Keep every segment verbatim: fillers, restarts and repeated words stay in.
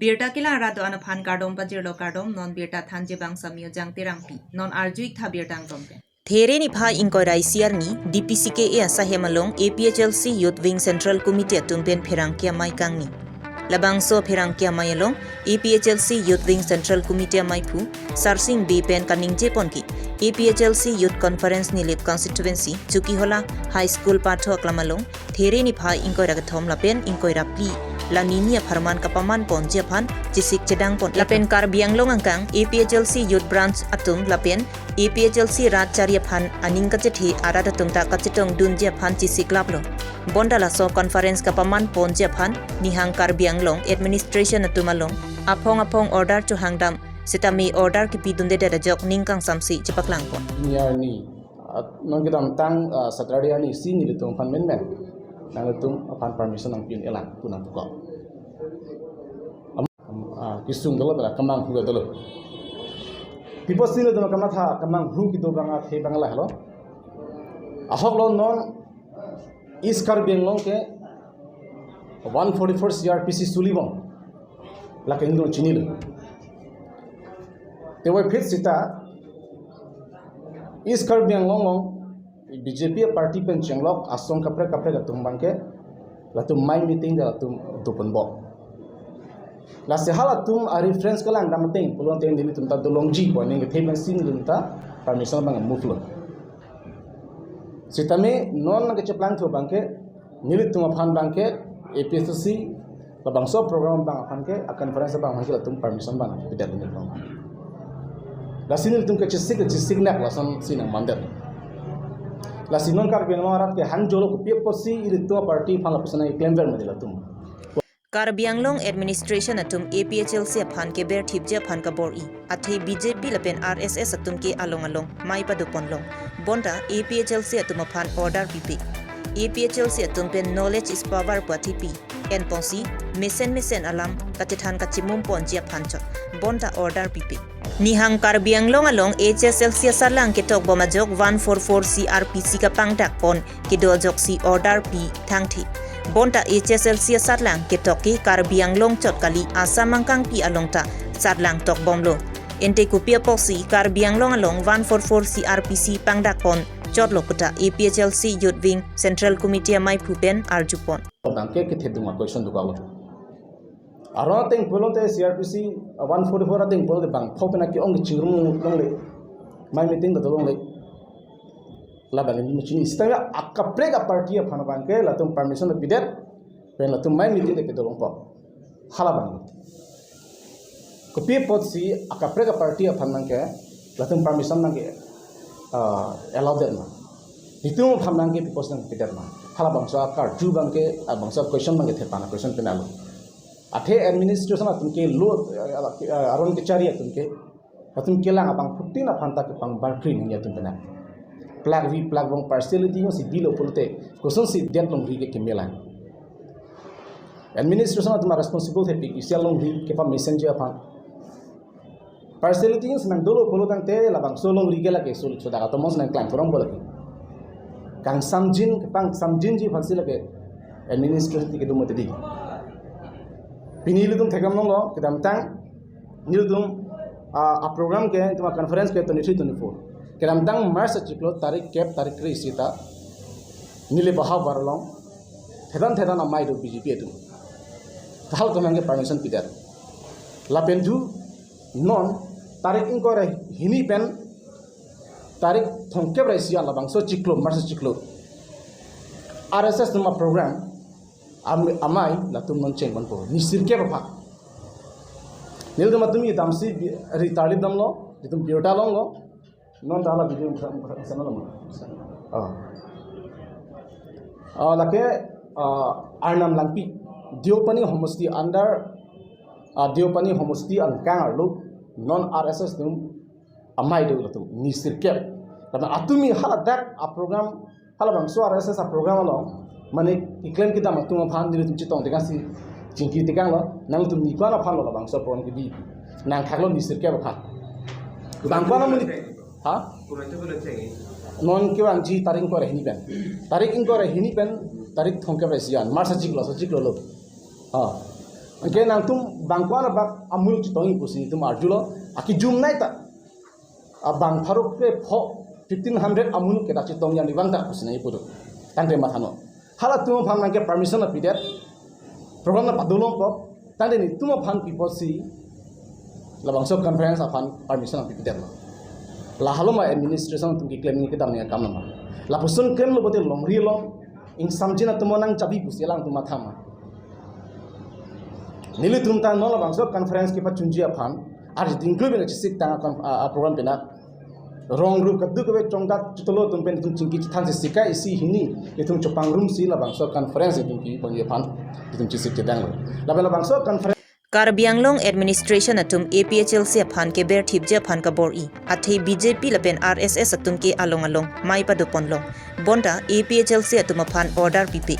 Birta kelang arat do-an aphan kardom pajirlo, kardom. Non birta thanji abang Samio Jang Terangpi. Non arju-ik tha birta angton pen. There niphai ingkoi ra isi arni, D P C K A asahem along A P H L C Youth Wing Central Committee atum pen pherangke amei kangni. Labangso pherangke amei along A P H L C Youth Wing Central Committee ameiphu Sarsing Bey pen kaningje pon ke, A P H L C Youth Conference Nilip Constituency, Chokihola High School patho aklam along, there niphai ingkoi ra kethom lapen ingkoi ra phli, la nini apharman kapaman ponji aphan chesik chedang pon lapen Karbi Anglong angkang A P H L C Youth Branch atum lapen A P H L C rat chari aphan aning kachethe arat atum ta kachetongdunji aphan chesiklaplo. Bonta laso conference kapaman ponji aphan nihang Karbi Anglong administration atum along aphong aphong order chohangdam sitame order kipidundedet ajok ning kangsamse chepaklang pon. Ini arni, ah, non kedamtang, ah, Saturday arni isi nelitum aphan menmen, nanglitum aphan permission nangpi-un-elang pu nangpuko. Am-, ah, kesung dolo, dak kemanghu dolo. Pi apotsi nelitum kamatha kemanghu kedo abang athe abang lahelo. Ahoklo, non East Karbi Anglong ke one forty-four C R P C sulibom, lake nelitum chinilo. Tevoiphit seta East Karbi Anglong along B J P party pen chenglok asong kaprek kaprek atum abangke latum mei meeting ta latum doponbom. Lasi halatum a-reference kelangdam ateng pulote nelitum ta dolongji pu aning kethe pensi nelitum ta permission abang move lo. Sitame non nangkacheplangthu abangke, nelitum aphan abangke, A P H L C labangso program abang aphan ke, a-conference abang aphan ke latum permission abang pidet nelitum aphan. Lasi nelitum kachesik, kachesik nak lasonsi nangmandet. Lasi non Karbi Anglong arat ke hangjolo, kopi apotsi ilitum party aphan lapuson nangklemver mati latum. Karbi Anglong administration atum A P H L C aphan keber thipji aphan kabor-i, athe B J P lapen R S S atum ke along along mei padoponlong. Bonta A P H L C atum aphan order pipe. A P H L C atum pen knowledge is power pu athe pi. En ponsi, mesen mesen alam kachethan kachimum ponji aphan chot. Bonta order pipe. Nihang Karbi Anglong along H S L C asatlang ketokbom ajok one four four C R P C kapangdak pon kedo ajoksi order pi thangthe. Bonta H S L C asatlang ketok ke Karbi Anglong chot kali, Assam angkangpi along ta satlang tokbomlo. Ente kopi apotsi Karbi Anglong along one four four C R P C pangdak pon chotlo puta A P H L C Youth Wing Central Committee ameiphu pen arjupon. Abangke kethedung a-question dokoklo. Aron ateng pulote C R P C, ah, one forty-four ateng pulote bangpho pen ake-ong kechingrum longle. Mei meeting ta dolongle. Labang nelitum chini. Sitame akaprek a-party aphan abangke latum permission pidet, pen latum mei meeting ta pedolongpo. Halabang. Kopi apotsi akaprek a-party aphan abangke latum permission abangke, ah, allow det ma? Nelitum aphan abangke pi apotsi nangpidet ma? Halabangso akarju abangke, labangso question abangke thepan a-question pen alo. Athe administration atum ke lo, eh, eh, aron kechari atum ke, latum kelang abangphutin aphan ta kepangbarkri nangji atum pen. Plak vi plak vong partiality jongsi bilo pulote, kosonsi det longri ke kemelang. Administration atum a-responsible thepi, isi alongri kepamesenji aphan. Partiality jongsi nangdolo pulo tangte labangso alongri ke lake sulit sudah atau mos nangklang kurang bola ke. Kangsamjin, kepangsamjinji aphansi lake administration ti kedum mati di. Pini ilitum thekdamlonglo, kedamtang nelitum, ah, a-program ke, itum a-conference ke twenty-three twenty-four. Kedamtang March achiklo tarik kep, tarik kre-isi ta Nilip ahavar along thedan thedan amei do B J P atum. Halatum abangke permission pidet. Lapen thu non tarik ingkoi ra hini pen tarik thomkep ra isi an labangso chiklo, March chiklo, R S S atum a-program am-, amei latum non chengponpo. Ni sirkep aphan. Nelitum atum idamsi bi-, ri tarlip damlo, itum birta longlo. Non ta hala video sa-, sa-, sana lama. Ah. Ah, lake, ah, Arnam Langpi. Deopani homosti under, ah, Deopani homosti angkang arlo non R S S atum amei do latum ni sirkep. Karena atum ni haladak a-program, halabangso R S S a-program along, mane keklem kedam atum aphan nelitum chetong tekangsi chingki tekanglo, nangtum ni ko-an aphanlo labangso a-program kebi. Nangthaklo ni sirkep aphan. Bang ko-an amonit. Ha? Non kevangji tarik ingkoi ra hini pen. Tarik ingkoi ra hini pen, tarik thomkep ra isi an. March achiklo, achiklo lo. Ha. Anke nangtum bang ko-an abak amul chetongji pusi nelitum arjulo, akijumnei ta. Abang pharo krepho, fifteen hundred amul ke dak chetongji arni abang ta pusi nangji pudo. Tangte matha non. Halatum aphan nangke permission nangpidet. Program nangpadolongpo. Tangte nelitum aphan pipo si labangso conference aphan permission nangpipedetlo. La helo ma administration atum keklem nangji kedam nangji akam nama. Lapuson klemlo pulote longri along ingsamjin atum nangjabi pusi alangtum matha ma. Nelitum ta non labangso conference kepachunji aphan, arje dingklu pen chesik tang a, a, a program pen a. Rong ru kadokave chongdak chotolo atum pen itum chingki chethan si sika isi hini itum chopangrum si labangso conference itum keponji aphan itum chesik chedanglo. Lapen labangso conference Karbi Anglong Administration atum A P H L C aphan keber thipji aphan kabor-i. Athe B J P lapen R S S atum ke along along mei padoponlong. Bonta A P H L C atum aphan order pipe.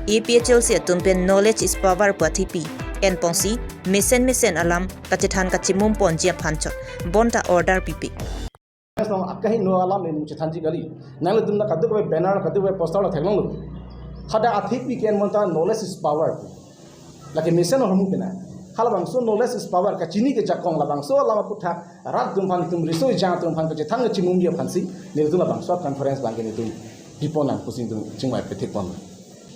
A P H L C atum pen knowledge is power pu athepi enpongsi mesen mesen alam kachethan kachemum ponji aphan chot. Bonta order pipe. Nang akahingno alam le nung chethanji kali. Nanglitum ta kadokave banner, kadokave poster lo theklonglo. Hadak athepi ke-en bonta knowledge is power. Lake mesen ahormu pena. Halabangso knowledge is power kachini kejakong labangso alam aputhak rat atum aphan itum riso ejang atum aphan kachethan kachemumji aphansi nelitum labangso conference abangke nelitum pipon nang pusi nelitum chingvai pethekpon.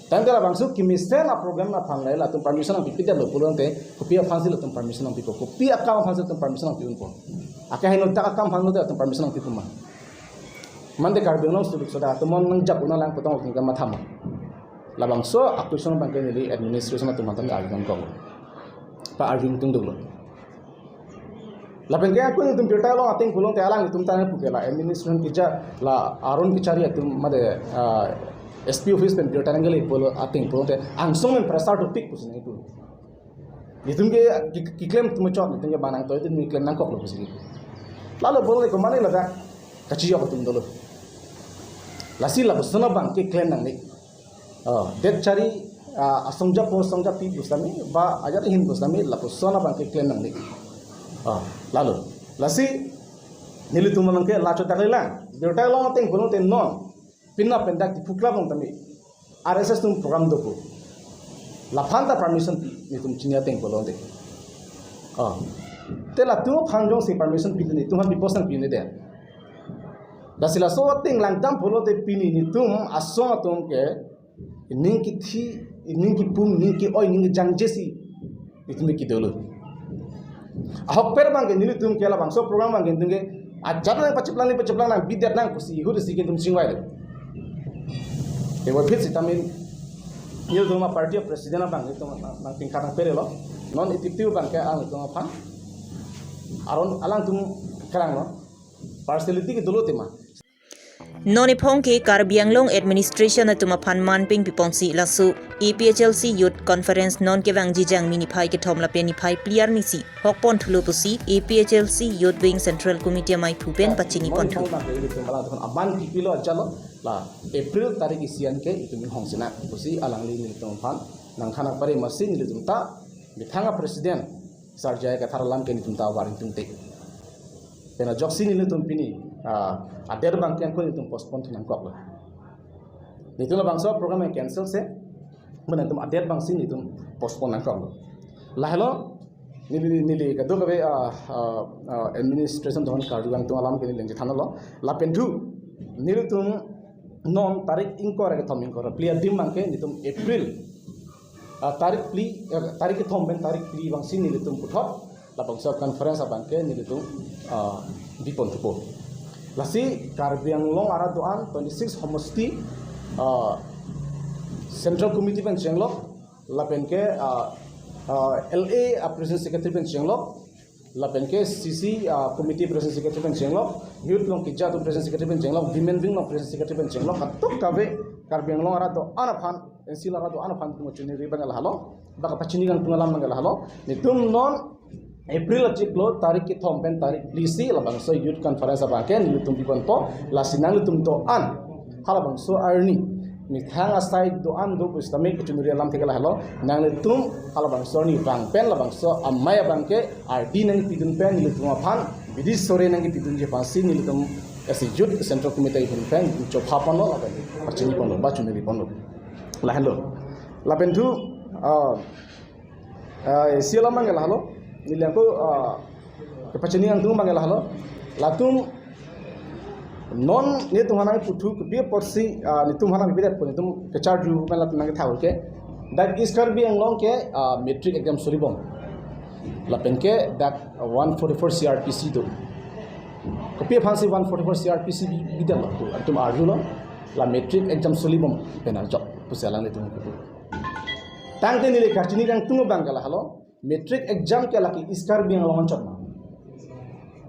Tangte labangso kemesen a program aphan le latum permission nangpipedetlo pulote kopi aphansi latum permission nangpipo, kopi akam aphansi latum permission nangpi-unpo. Akahingno dak akam aphan lote latum permission nangpipo ma. Mande Karbi Anglong suduk soda atum non nangjap unlang putong atum ke matha ma. Labangso a question abangke neli administration atum aphan ta arjun kong. Pa arjun tungduklo. Lapen ke ako nelitum birta along ateng pulote alanglitum ta nangpu ke la administration keja la Arun Kachari atum made, ah, S P office pen birta nangkele pulo ateng pulote angsong pen pressure dopik pusi nangpu. Nelitum ke ki-, keklem atum chot, nelitum ke bang nangtoi atum keklem nangkoklo pusi. Lalo pulote komatne ladak kachijok atum dolo. Lasi lapuson abangke klem nangne. Oh, det chari, ah, asongjapo asongjapi pusitame, ba ajat ahin pusitame, lapuson abangke klem nangne. Oh, lalo. Lasi, nelitum along ke la chodak lelang. Birta along ateng pulote non. Pini pen dak Diphu Club along tame. R S S atum program dopo. Laphan ta permission pi, nelitum chini ateng pulote. Oh. Te latum aphan jongsi permission pi nelitum aphan pipo sang pi-un-edet. Lasi laso ateng langdam pulote pini nelitum asong atum ke ning kithi, ning kipum, ning ke-oi, ning kejangje si nelitum kedolo. Ahokpet abangke nelitum ke labangso program abangke nelitum ke ajat nangpachiplang nangpachiplang nangbidet nang pusi ahut si ke nelitum chingvailo. Te wabit sitame nelitum a party a president abang nelitum nang, nangpingkar nangperelo. Non itipi abangke nelitum aphan aron alangtum keranglo. Partiality kedolo tema. Non ephong ke Karbi Anglong Administration atum aphan manpeng piponsi laso A P H L C Youth Conference non kevangji Jangmi niphai kethom lapen niphai phli arnisi hokpon thulo pusi A P H L C Youth Wing Central Committee amei phu pen pachini pon thu. Aman pipilo ajalo la April tarik isi an ke itum hong sina pusi alangli nelitum aphan nangthan nangpare masi nelitum ta methang a president Sir J I Kathar alam ke nelitum ta waring tungte. Pena joksi nelitum pini, ah, a-date abangke ako nelitum postpone thu nangkoklo. Nelitum labangso program yang cancel se, mane nelitum a-date abangsi nelitum postpone nangkoklo. Lahelo, neli, neli kadokave, ah, ah, ah, administration dohon karjudon atum alam ke neli nangchethanlo. Lapen thu, nelitum non tarik ingkoi ra kethom ingkoi ra phli adim abangke nelitum April ah, tarik phli, ah, tarik kethom pen tarik phli abangsi nelitum puthot labangso conference abangke nelitum, ah, bipon thupo. Lasi Karbi Anglong arat do-an twenty-six homosti, ah, Central Committee pen chenglok, lapen ke, ah, ah, L A, ah, President Secretary pen chenglok, lapen ke C C, ah, Committee President Secretary pen chenglok, Youth along keja atum President Secretary pen chenglok, Women Wing along President Secretary pen chenglok, kadokave Karbi Anglong arat do-an aphan, N C Hills arat do-an aphan itum chuniri abang lahelo, baka pachini kangtung alam abang lahelo, nelitum non April achiklo tarik kethom pen tarik phli si labangso Youth Conference abangke nelitum biponpo, lasi nanglitum do-an halabangso arni methang asai do-an do pusitame kechunuri alam thek lahelo, nanglitum halabangso arni vang pen labangso amei abangke ardi nangpidun pen nelitum aphan bidi sore nangpidunji aphansi nelitum as a Youth Central Committee ahin pen chopha ponlo lapen pachini ponlo ba chunuri ponlo. Lahenlo. Lapen thu, ah, Ah, isi alam abang ke lahelo. Neli ako, ah, kepachini angtung abang ke lahelo. Latum non netum aphan nangputhu kopi apotsi, ah, netum aphan nangpidet pu netum kecharju pen latum nangketha ke. Dak East Karbi Anglong ke, ah, matric exam solibom. Lapen ke dak one forty-four C R P C do. Kopi aphansi one forty-four C R P C bi-, bidetlo pu netum arjulo. La matric exam solibom pen arjok pusi alanglitum. Tangte neli kachini angtung abang ke lahelo. Matric exam ke lake East Karbi Anglong anchot ma?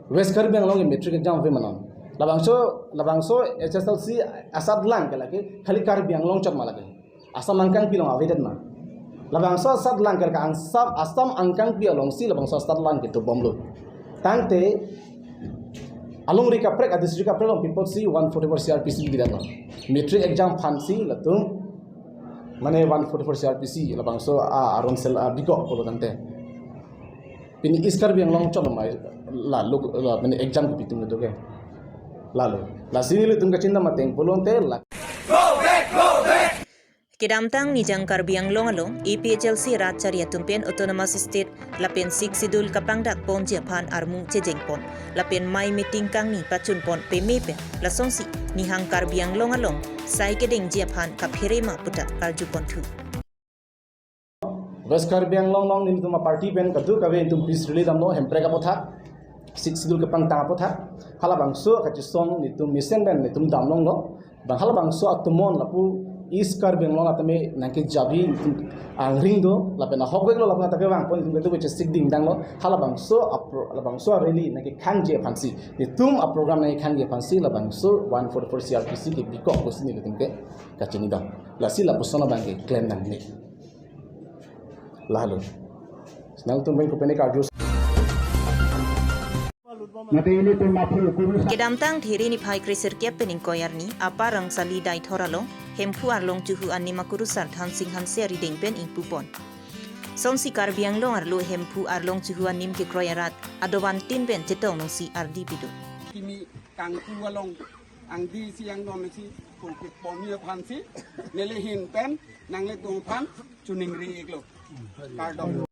West Karbi Anglong ke matric exam ave ma non? Labangso, labangso H S L C asatlang ke lake khali Karbi Anglong chot ma lake? Assam angkangpi along avedet ma? Labangso asatlang ke lake Assam, Assam angkangpi alongsi labangso asatlang ke dobomlo. Tangte alongri kaprek, a district kaprek along pi apotsi one forty-four C R P C bidetlo? Matric exam aphansi latum, mane one forty-four C R P C labangso a aron sel a bikok pulo tangte. Pini East Karbi Anglong chot ma la lo, la, mane exam kepi atum do ke? Lalo. Lasi nelitum kachinidam ateng pulote la. Kedamtang Nijang Karbi Anglong along A P H L C rat chari atum pen Autonomous State lapen Sixth Schedule kapangdak ponji aphan armu chejengpon lapen mei meeting kangni pachunpon peme pen lasonsi Nihang Karbi Anglong along sai kedengji aphan kaphere ma puta arjuponthu. West Karbi Anglong along netum aparty pen kadokave netum peace rally damlo, Hemprek aputhak, Sixth Schedule kepangtang aputhak. Halabangso kachisong netum mesen pen netum damlonglo. Bang halabangso atumon lapu East Karbi Anglong atame nangkejabi angring do, lapen ahokveklo lapen atake vangpon netum kedo kechesik dingdanglo. Halabangso apro-, labangso rally nangkekhangji aphansi, netum aprogram nangkekhangji aphansi labangso one forty-four C R P C ke bikok pusi nelitum ke kachinidam. Lasi lapuson abang ke klem nangne. Lalo. Nangtum pen kopine karju. Mate ilitum maphu kurus. Kedamtang There niphai kresirkep pen ingkoi arni, Upper Rangsali Deithor along Hemphu Arlong Chuhu anim akurusar Thansing Hanse arideng pen ingpupon. Sonsi Karbi Anglong arlo Hemphu Arlong Chuhu anim kekroi arat adovan tin pen chetong nangsi ardi pido. Kimi kangpu along angdi si angdon si pulpit ponji aphansi neli ahin pen nanglitum aphan choningri-iklo. Kardom.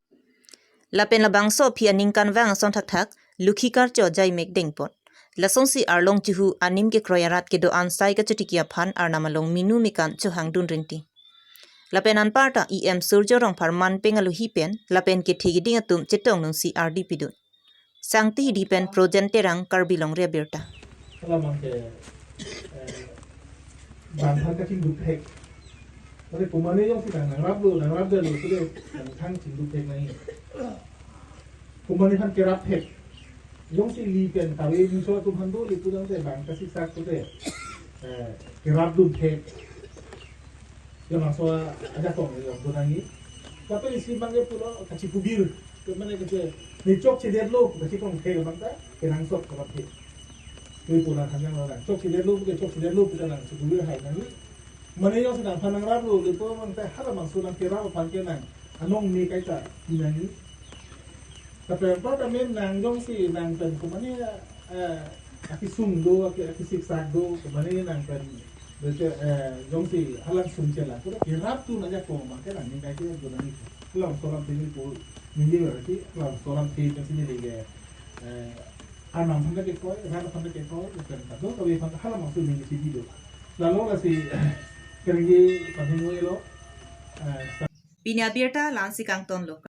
Lapen labangso aphi aningkanvang ason thakthak Lokhi Karcho ajaimek dengpon. Lasonsi Arlong Chuhu anim kekroi arat kedo-an sai kachotiki aphan Arnam along minu mekan chohangdun rinti. Lapen anparta E M Surjo Rongphar manpeng alohi pen lapen kethe keding atum chetong nangsi ardi pido. Sangti Hidi pen Projen Terang, Karbi Longri Abirta. Alam abang ke, eh, bang aphan kachingduk thek. Mane komane jongsi nang nangraplo, nangrapdetlo, sudah nang thang chingduk thek nai. Komane aphan kerap thek. Jongsi li pen kave miso atum aphan do, li pulang te bang kasiksak pute, eh, kerapdun thek. Labangso ajakong le jong do nangji. Lapen isi abang ke pulo kachikubir. Ke mane kache, ne chokchedetlo, kachikong the abang ta kenangsot kapat the. Tui pulang hanyang lo nang. Chokchedetlo, ke chokchedetlo, kita nang chikubir hai nangji. Mane jongsi nangphan nangraplo, le pu abang ta halabangso nangkerap aphan ke nang anong me kaita nangji. Tapi apa ta men nang jongsi nang pen komane, eh, akesung do, ake, akesiksak do, komane nang pen, bete, eh, jongsi halang sung chela, kore kerapdun ajakong abang ke nang ningkai ke do nangji. Halabangso alam tini po, ningje berarti, halabangso alam tini kasi neli ke, eh, Arnam aphan kekoi, rat aphan kekoi, pen kadokave aphan halabangso ningje si pido. Lalo lasi, kerengge panhingoi lo, eh, Pini abirta la-ansi kangtonlo.